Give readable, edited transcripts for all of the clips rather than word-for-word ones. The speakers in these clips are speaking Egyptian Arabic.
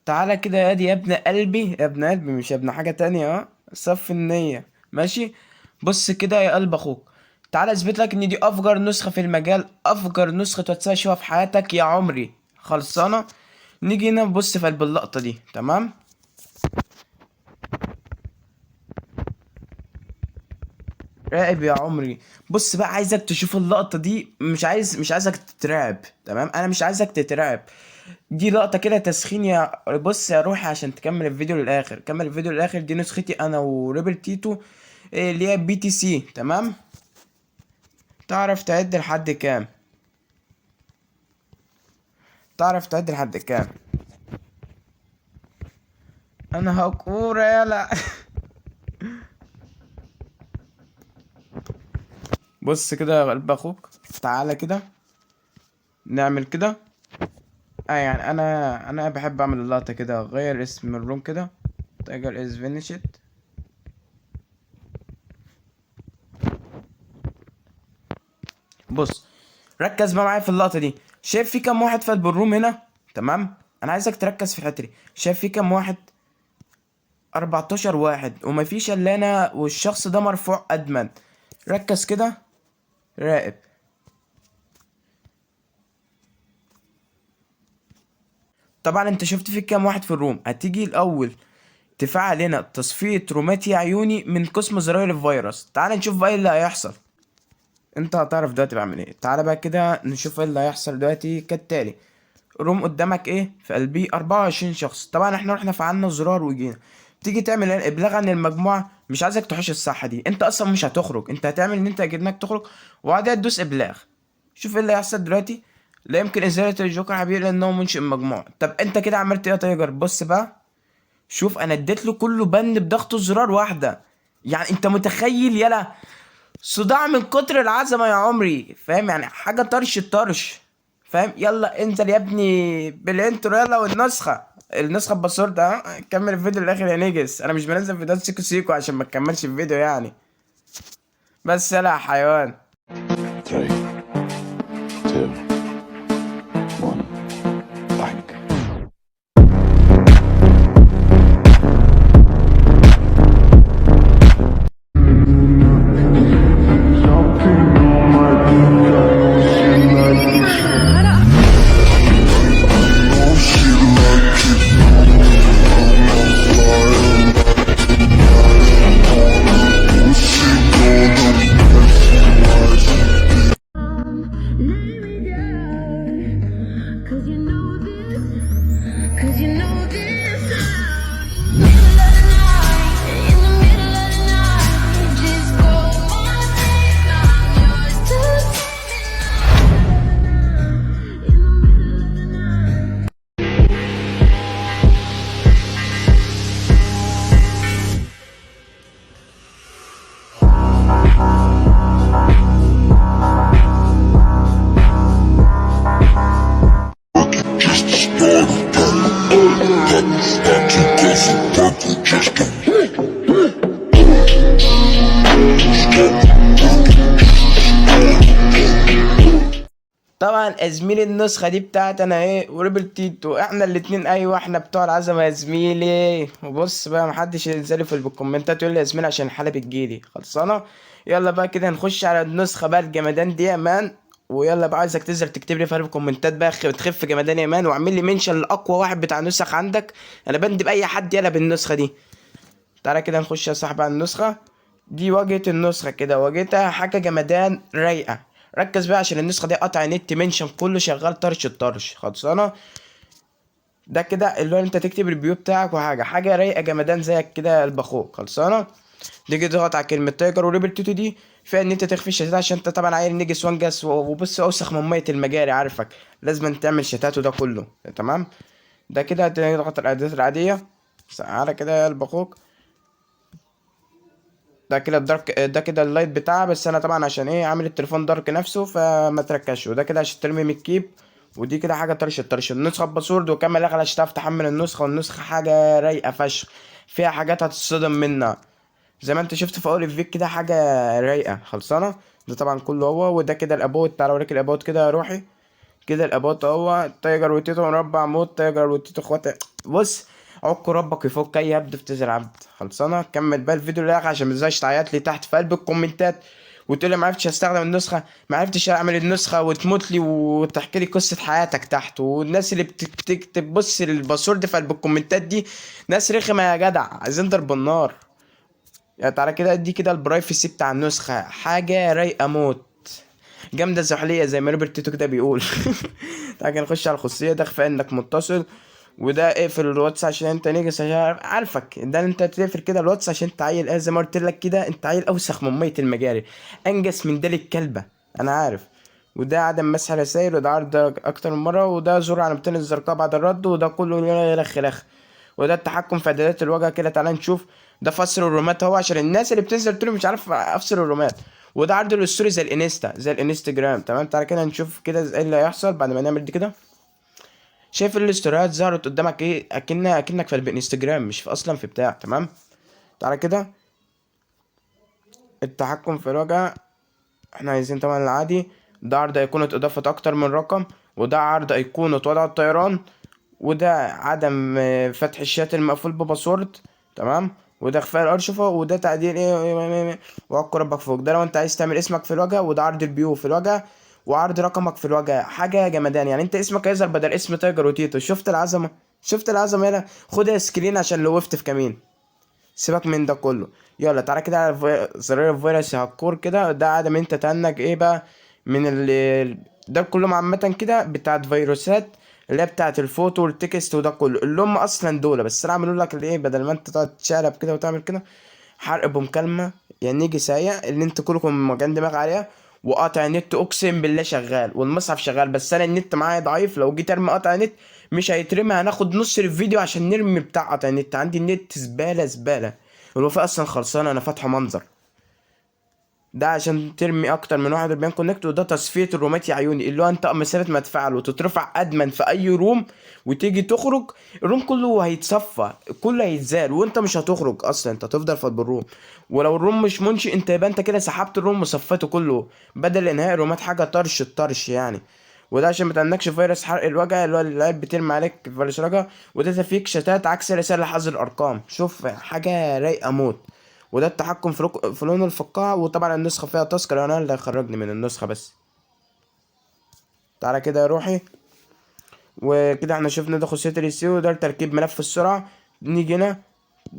تعالى كده يا دي يا ابن قلبي، يا ابن قلبي مش يا ابن حاجة تانية. صف النية. ماشي، بص كده يا قلب اخوك، تعالى اثبت لك ان دي افجر نسخة في المجال، افجر نسخة واتساب شوفها في حياتك يا عمري. خلصانة. نيجي هنا نبص في قلب اللقطة دي، تمام. راقب يا عمري. بص بقى، عايزك تشوف اللقطة دي، مش عايزك تترعب، تمام؟ انا مش عايزك تترعب. دي لقطة كده تسخين يا بص يا روحي عشان تكمل الفيديو للآخر. كمل الفيديو للآخر. دي نسختي انا وريبل تيتو، اللي هي بي تي سي، تمام؟ تعرف تعد لحد كام؟ تعرف تعد لحد كام؟ انا هكورة يلا. بص كده يا قلب اخوك، تعالى كده نعمل كده. انا بحب اعمل اللقطة كده، غير اسم الروم كده، تايجر از فينيشد. بص ركز بقى معايا في اللقطة دي. شايف في كام واحد فات بالروم هنا؟ تمام، انا عايزك تركز في الحتة دي. شايف في كام واحد؟ 14 واحد، ومفيش الا انا والشخص ده مرفوع ادمن. ركز كده، راقب. طبعا انت شفت في كام واحد في الروم. هتيجي الاول تفعل هنا تصفية رومات يا عيوني من قسم زراير الفيروس. تعال نشوف بقى ايه اللي هيحصل. انت هتعرف دلوقتي بعمل ايه. تعال بقى كده نشوف ايه اللي هيحصل دلوقتي. كالتالي، روم قدامك ايه؟ في قلبي 24 شخص. طبعا احنا رحنا فعلنا زرار وجينا. تيجي تعمل ايه؟ ابلاغ عن المجموعة. مش عايزك تحوش الصحة دي، انت اصلا مش هتخرج، انت هتعمل ان انت اكنك تخرج وبعدها تدوس ابلاغ. شوف ايه اللي هيحصل دلوقتي. لا يمكن ازالة الجوكر حبيبي لانه منشئ المجموعة. طب انت كده عملت ايه يا تايجر؟ بص بقى، شوف انا اديت له كله بند بضغط زرار واحدة. انت متخيل؟ يلا صداع من كتر العظمة يا عمري، فاهم؟ حاجة طرش الطرش، فاهم؟ يلا انزل يا ابني بالانترو، يلا. والنسخة، النسخة باسورد. كمل الفيديو للاخر يا نجس. انا مش بنزل فيديوهات سيكو سيكو عشان ما تكملش الفيديو. بس يلا يا حيوان. 3, 2, 1, bang. طبعا يا زميلي النسخة دي بتاعت انا ايه وريبل تيتو، احنا الاتنين. ايوه احنا بتوع العزمة يا زميلي. وبص بقى محدش ينزل لي في الكومنتات يقول لي يا زميلي عشان الحالة بتجيلي خلصانة. يلا بقى كده نخش على النسخة بقى الجمدان دي يا مان. ويلا بقى عايزك تنزل تكتب لي في الكومنتات بقى تخف جمدان يا مان، واعمل لي منشن لاقوى واحد بتاع نسخ عندك. انا بندب اي حد يلا بالنسخة دي. تعالى كده نخش يا صاحبي على النسخة دي. واجهة النسخة كده، واجهتها حاجة جمدان رايقة. ركز بقى عشان النسخة دي قطع نت منشن كله شغال طرش الطرش خلصانة. ده كده اللي هو انت تكتب البيو بتاعك وحاجة، حاجة رايقة جمدان زيك كده البخوك خلصانة. تيجي تضغط على كلمة تايجر وريبل تيتو دي فيها ان انت تخفي الشتات عشان انت طبعا عيل نجس وانجس وبص اوسخ من مية المجاري، عارفك لازم تعمل شتات وده كله تمام. ده كده تضغط على الاعدادات العادية. تعالى كده يا البخوك. ده كده الدارك، ده كده اللايت بتاعها، بس انا طبعا عشان ايه عامل التليفون دارك نفسه فما تركزش. وده كده عشان ترمي من الكيب، ودي كده حاجه طرش الطرش. النسخه بباسورد وكمل اغلى عشان تعرف تحمل النسخه. والنسخه حاجه رايقه فشخ، فيها حاجات هتتصدم منها زي ما انت شفت في اول الفيديو كده، حاجه رايقه خلصانه. ده طبعا كله هو. وده كده الابوت، تعالى اوريك الابوت كده يا روحي. كده ال about اهو، تايجر وتيتو مربع موت، تايجر وتيتو اخوات. بص عك ربك يفك اي هبد في تزر عبد. خلصانه. كمل بقى الفيديو للاخر عشان ما تنساش تعيط لي تحت في قلب الكومنتات وتقول لي ما عرفتش استخدم النسخة، ما عرفتش اعمل النسخة، وتموت لي وتحكي لي قصة حياتك تحت. والناس اللي بتكتب بص ال password في قلب الكومنتات دي ناس رخمة يا جدع، عايزين ضرب النار. يعني تعالى كده، دي كده ال privacy بتاع النسخة، حاجة رايقة موت، جامدة زحليه زي ما روبرت تيتو كده بيقول. تعالى كده نخش على الخصوصية. ده اخفاء انك متصل، وده اقفل الواتس عشان انت نجس، عشان عارفك ده انت تقفل كده الواتس عشان انت عيل ايه زي ما قلت لك كده، انت عيل اوسخ من مية المجاري، انجس من ديل الكلبة انا عارف. وده عدم مسح رسائل، وده عرض اكتر من مرة، وده زر علامتين الزرقاء بعد الرد، وده كله رخ رخ، وده التحكم في اعدادات الواجهة كده. تعالى نشوف ده فصل الرومات اهو، عشان الناس اللي بتنزل تقول مش عارف افصل الرومات. وده عرض ال story زي الانستا، زي الانستجرام. تمام، تعالى كده نشوف كده ايه اللي هيحصل بعد ما نعمل دي كده. شايف الاستوريات ظهرت قدامك ايه؟ اكنك في الانستجرام، مش في اصلا في بتاع. تمام، تعالى كده التحكم في الواجهة، احنا عايزين طبعا العادي. ده عرض ايقونة اضافه اكتر من رقم، وده عرض ايقونة وضع الطيران، وده عدم فتح الشات المقفول ب password. تمام، وده اخفاء الارشفه، وده تعديل ايه وعك ربك فوق. ده لو انت عايز تعمل اسمك في الواجهة، وده عرض ال bio في الواجهة، وعرض رقمك في الواجهة. حاجة جمدان يعني، انت اسمك هيظهر بدل اسم تايجر وتيتو. شفت العظمة؟ شفت العظمة؟ يلا خدها screen عشان لو وقفت في كمين. سيبك من ده كله، يلا تعالى كده على زرار الفيروس هكور كده. ده عدم انت تهنج ايه بقى من ده كلهم عامة كده بتاعت فيروسات اللي هي بتاعت ال photo وال text وده كله اللي هم اصلا دول. بس انا عملوا لك الايه، بدل ما انت تقعد تشقلب كده وتعمل كده حرق بمكالمه يعني نيجي سايق اللي انت كلكم مجان دماغ عليها. وقاطع النت اقسم بالله شغال والمصحف شغال، بس انا النت معايا ضعيف، لو جيت ارمي قطع نت مش هيترمي، هناخد نص الفيديو عشان نرمي بتاع قطع النت. عندي النت زبالة زبالة، الوفاء اصلا خلصانه، انا فاتحة منظر ده عشان ترمي اكتر من 41 connect. وده تصفية الرومات يا عيوني، اللي هو انت مسافة ما تفعل وتترفع admin في اي room وتيجي تخرج ال room كله هيتصفى، كله هيتزال، وانت مش هتخرج اصلا، انت هتفضل في ال room. ولو ال room مش منشئ انت يبقى انت كده سحبت ال room وصفيته كله بدل انهاء الرومات، حاجة طرش الطرش يعني. وده عشان ما تعملكش فيروس حرق الواجهة اللي هو العيب بترمي عليك فيروس الواجهة. وده تفكيك شتات عكس رسائل حظر الارقام. شوف حاجة رايقة موت. وده التحكم في لون الفقاعة، وطبعا النسخة فيها تذكرة، انا اللي هيخرجني من النسخة بس. تعالى كده يا روحي. وكده احنا شفنا ده خاصية السي، وده تركيب ملف السرعة. نيجي هنا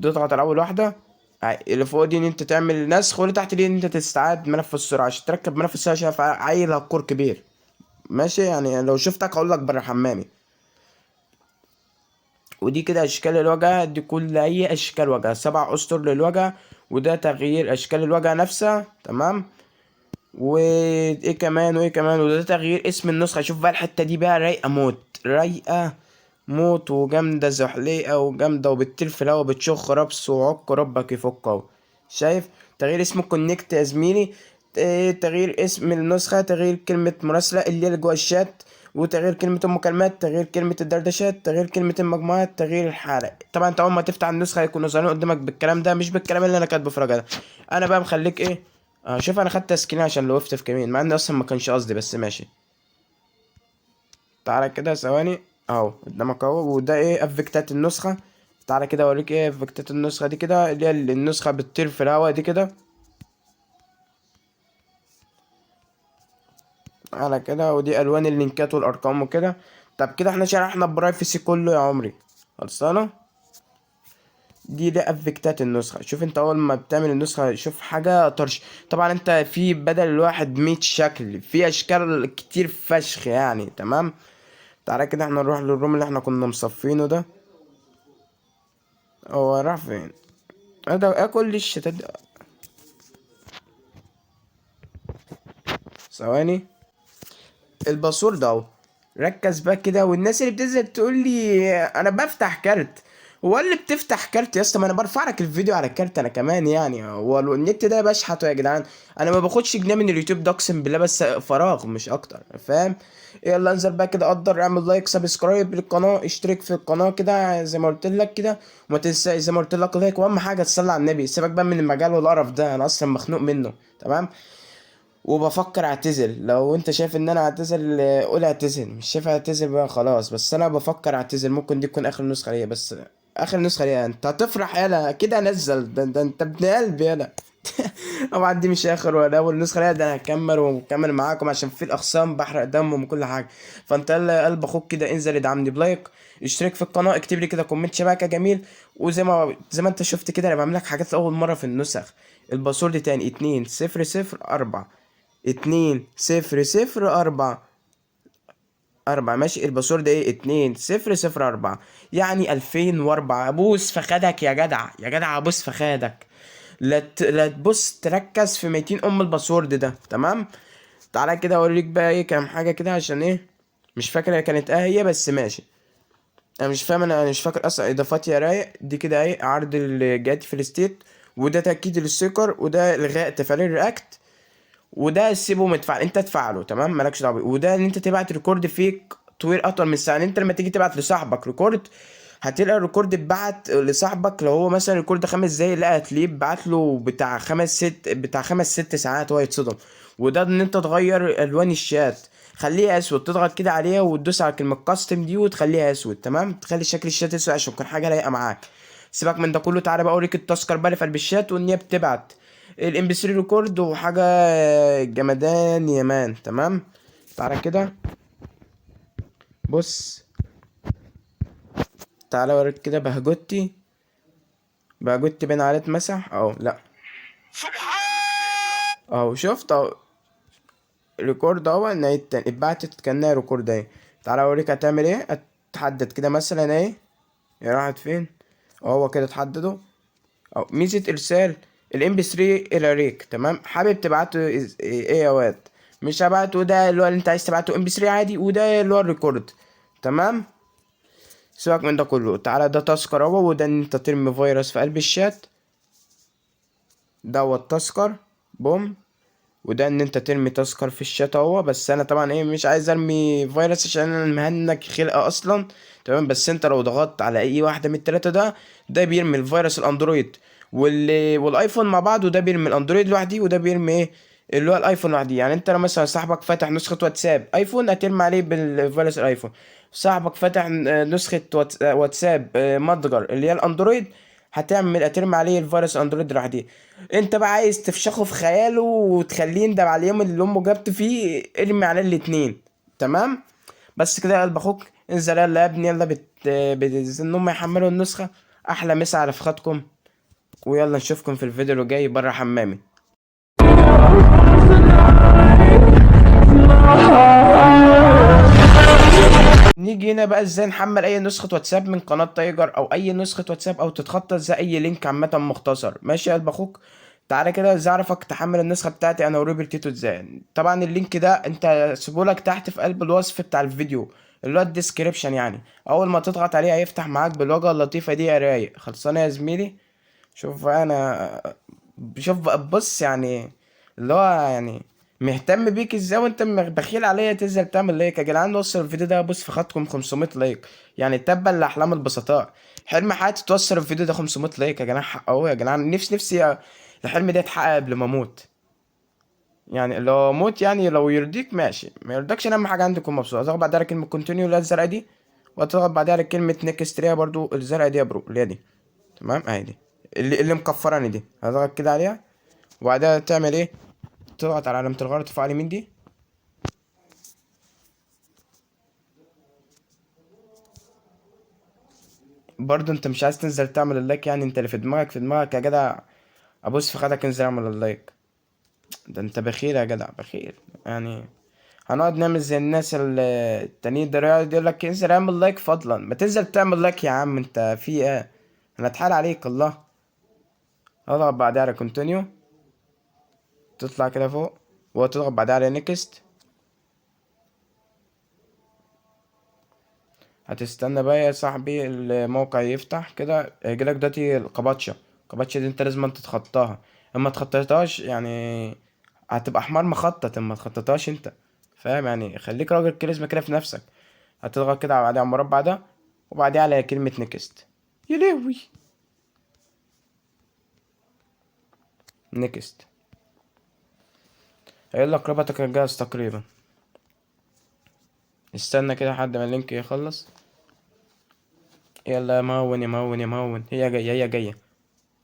تضغط على اول واحدة اللي فوق دي ان انت تعمل نسخ، واللي تحت دي ان انت تستعاد ملف السرعة عشان تركب ملف السرعة. عشان عيل هكور كبير ماشي يعني، لو شفتك هقول لك بره حمامي. ودي كده اشكال الواجهة، دي كل اي اشكال واجهة، 7 اسطر للواجهة. وده تغيير اشكال الواجهة نفسها. تمام، وايه كمان وايه كمان. وده تغيير اسم النسخة. شوف بقى الحتة دي بقى رايقة موت، رايقة موت وجامدة زحليقة وجامدة، وبتطير في الهوا بتشخ ربس وعك ربك يفك اهو. شايف تغيير اسم ال connect يا زميلي، تغيير اسم النسخة، تغيير كلمة مراسلة اللي هي جوه الشات، وتغيير كلمة المكالمات، تغيير كلمة الدردشات، تغيير كلمة المجموعات، تغيير الحالة. طبعا انت اول ما تفتح النسخة هيكونوا ظاهرين قدامك بالكلام ده، مش بالكلام اللي انا كاتبه في الرجل ده. انا بقى مخليك ايه، شوف انا خدت screen عشان لو وقفت في كمين، مع ان اصلا ما كانش قصدي بس ماشي. تعالى كده ثواني اهو قدامك اهو. وده ايه افكتات النسخة. تعالى كده اوريك ايه افكتات النسخة دي كده، اللي هي النسخة بتطير في الهوا دي كده. على كده، ودي الوان اللينكات والارقام وكده. طب كده احنا شرحنا ال privacy كله يا عمري، خلصانه. دي لا افكتات النسخة. شوف انت اول ما بتعمل النسخة شوف حاجة طرش. طبعا انت في بدل الواحد 100 شكل، في اشكال كتير فشخ يعني. تمام، تعالى كده احنا نروح لل room اللي احنا كنا مصفينه ده. هو راح فين؟ ده ايه كل الشتات ده؟ ثواني، ال password اهو. ركز بقى كده. والناس اللي بتنزل تقول لي انا بفتح كارت، هو اللي بتفتح كارت يا اسطى؟ ما انا برفع لك الفيديو على الكارت انا كمان يعني. هو النت ده بشحته يا جدعان، انا ما باخدش جنيه من اليوتيوب ده اقسم بالله، بس فراغ مش اكتر، فاهم؟ يلا انزل بقى كده، قدر اعمل like subscribe للقناة، اشترك في القناة كده زي ما قلت لك كده، وما تنسى زي ما قلت لك like، واهم حاجة تصلي على النبي. سيبك بقى من المجال والقرف ده، انا اصلا مخنوق منه. تمام، وبفكر اعتزل. لو انت شايف ان انا اعتزل قول اعتزل، مش شايف اعتزل بقى خلاص، بس انا بفكر اعتزل. ممكن دي تكون اخر نسخة ليا، بس اخر نسخة ليا انت هتفرح يالا كده انزل ده انت ابن قلبي يالا. طبعا دي مش اخر ولا اول نسخه ليا، ده انا هكمل ومكمل معاكم عشان في الاخصام بحرق دمهم وكل حاجة. فانت يلا قلب اخوك كده انزل ادعمني ب like، اشترك في القناة، اكتب لي كده comment شبهك يا جميل. وزي ما انت شفت كده انا بعمل لك حاجات لاول مرة في النسخ. ال password تاني 2004، 2004 4، ماشي. ال password ايه؟ 2004، يعني 2004. ابوس فخدك يا جدع، يا جدع ابوس فخدك. لا تبص تركز في 200 ام ال password ده، تمام؟ تعالى كده اوريك بقى ايه كام حاجة كده عشان ايه مش فاكر هي كانت ايه هي، بس ماشي. انا مش فاهم، انا مش فاكر اصلا. اضافات يا رايق دي كده ايه، عرض الجهات في ال state، وده تاكيد لل sticker، وده الغاء تفعيل react، وده سيبه متفعل انت تفعله، تمام، مالكش دعوه بيه. وده ان انت تبعت record فيك طويل اطول من ساعة. انت لما تيجي تبعت لصاحبك record هتلاقي ال record اتبعت لصاحبك، لو هو مثلا record 5 دقايق لا هتلاقيه بعت له بتاع 5 6 ساعات، هو يتصدم. وده ان انت تغير الوان الشات، خليها اسود، تضغط كده عليها وتدوس على كلمة custom دي وتخليها اسود، تمام، تخلي شكل الشات اسود عشان يكون حاجة لايقة معاك. سيبك من ده كله، تعالى بقى اوريك ال tasker بقى اللي في قلب الشات، وان هي بتبعت ال MP3 record وحاجه جمدان يا man، تمام. تعالى كده بص، تعالى اوريك كده بهجوتي، بهجوتي بين عليه اتمسح اهو، لا اهو شفت اهو record اهو، نعيد تاني، اتبعتت كانها record اهي. تعالى اوريك هتعمل ايه. هتحدد كده مثلا اهي، هي راحت فين اهو كده، اتحدده اهو. ميزة ارسال ال MP3 الى ريك، تمام. حابب تبعته ايه يا واد؟ مش هبعته، ده اللي هو اللي انت عايز تبعته MP3 عادي، وده اللي هو ال record، تمام. سيبك من ده كله، تعالى ده tasker اهو، وده ان انت ترمي فيروس في قلب الشات دوت tasker بوم، وده ان انت ترمي tasker في الشات اهو. بس انا طبعا ايه مش عايز ارمي فيروس عشان انا مهنك خلقه اصلا، تمام. بس انت لو ضغطت على اي واحدة من التلاتة ده بيرمي الفيروس الاندرويد والايفون مع بعض، وده بيرمي الاندرويد لوحده، وده بيرمي ايه اللي هو الايفون لوحده. يعني انت لو مثلا صاحبك فاتح نسخه واتساب ايفون هترمي عليه بالفيروس الايفون، صاحبك فاتح نسخه واتساب متجر اللي هي الاندرويد هترمي عليه الفيروس الاندرويد لوحده. انت بقى عايز تفشخه في خياله وتخليه يندم على اليوم اللي امه جابته فيه، ارمي عليه الاتنين، تمام. بس كده يا قلب اخوك، انزل يلا يا ابني، يلا ان هم يحملوا النسخة. احلى مسا على فخادكم، ويلا نشوفكم في الفيديو اللي جاي بره حمامي. نيجي هنا بقى ازاي نحمل اي نسخة واتساب من قناة تايجر او اي نسخة واتساب، او تتخطى ازاي اي link عامة مختصر. ماشي يا قلب اخوك، تعالى كده ازاي اعرفك تحمل النسخة بتاعتي انا وروبرت تيتو ازاي. طبعا ال link ده انت سيبهولك تحت في قلب الوصف بتاع الفيديو اللي هو ال description، يعني اول ما تضغط عليه هيفتح معاك بالواجهة اللطيفة دي يا رايق. خلصانة يا زميلي. شوف انا شوف بقى، بص يعني اللي هو يعني مهتم بيك ازاي وانت بخيل عليا تنزل تعمل like يا جدعان. وصل الفيديو ده بص في خدكم 500 like، يعني تبا لاحلام البسطاء. حلم حياتي توصل الفيديو ده 500 like يا جدعان، حققوه يا جدعان. نفسي الحلم ده يتحقق قبل ما اموت، يعني لو اموت يعني لو يرضيك ماشي، ما يرضكش اهم حاجة عندي تكون مبسوط. هتضغط بعدها على كلمة continue اللي هي الزرقاء دي، وهتضغط بعدها على كلمة next اللي هي برضو الزرقاء دي يا bro اللي هي دي، تمام اهي دي اللي مكفراني دي. هتضغط كده عليها وبعدها تعمل ايه؟ تضغط على علامة الغلط فوق على اليمين دي، برضو انت مش عايز تنزل تعمل ال like، يعني انت اللي في دماغك في دماغك يا جدع. ابوس في خدك انزل اعمل ال like، ده انت بخيل يا جدع بخيل. يعني هنقعد نعمل زي الناس التانيين ده يقعد يقول لك انزل اعمل like فضلا، ما تنزل تعمل like يا عم، انت في ايه؟ انا اتحال عليك الله. اضغط بعدها على continue، تطلع كده فوق وتضغط بعدها على next. هتستنى بقى يا صاحبي الموقع يفتح كده، هيجيلك دلوقتي الكابتشا. الكابتشا دي انت لازم تتخطاها، اما تخطيتهاش يعني هتبقى حمار مخطط، اما تخططهاش انت فاهم يعني، خليك راجل كاريزما كده في نفسك. هتضغط كده بعدها على المربع ده وبعديها على كلمة next. يا لهوي next. هيقول لك ربطك الجهاز تقريبا. استنى كده لحد ما ال link يخلص. يلا يا مهون يا مهون يا مهون، هي جاية هي جاية.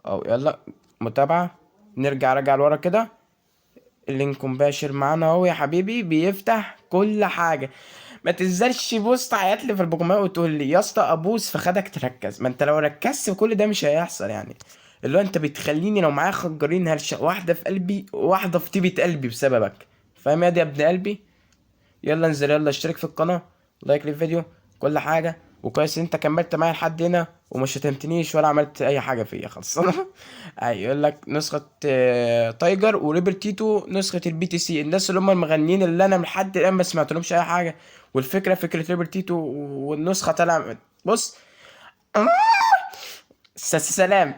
او يلا متابعة. نرجع رجع لورا كده. ال link مباشر معانا اهو يا حبيبي، بيفتح كل حاجة. ما تنزلش بص تعيط لي في البوكيمون وتقول لي يا اسطى ابوس في خدك تركز. ما انت لو ركزت في كل ده مش هيحصل يعني. اللي هو انت بتخليني لو معايا خنجرين هرشق واحدة في قلبي وواحدة في طيبة قلبي بسببك، فاهم يا دي يا ابن قلبي؟ يلا انزل، يلا اشترك في القناة، like للفيديو، كل حاجة. وكويس انت كملت معايا لحد هنا وما شتمتنيش ولا عملت اي حاجة فيا خلصانة. يقول لك نسخة تايجر وريبل تيتو، نسخة ال BTC، الناس اللي هم المغنيين اللي انا لحد الان ما سمعتلهمش اي حاجة. والفكرة فكرة ريبل تيتو والنسخة طالعة. بص، سلام.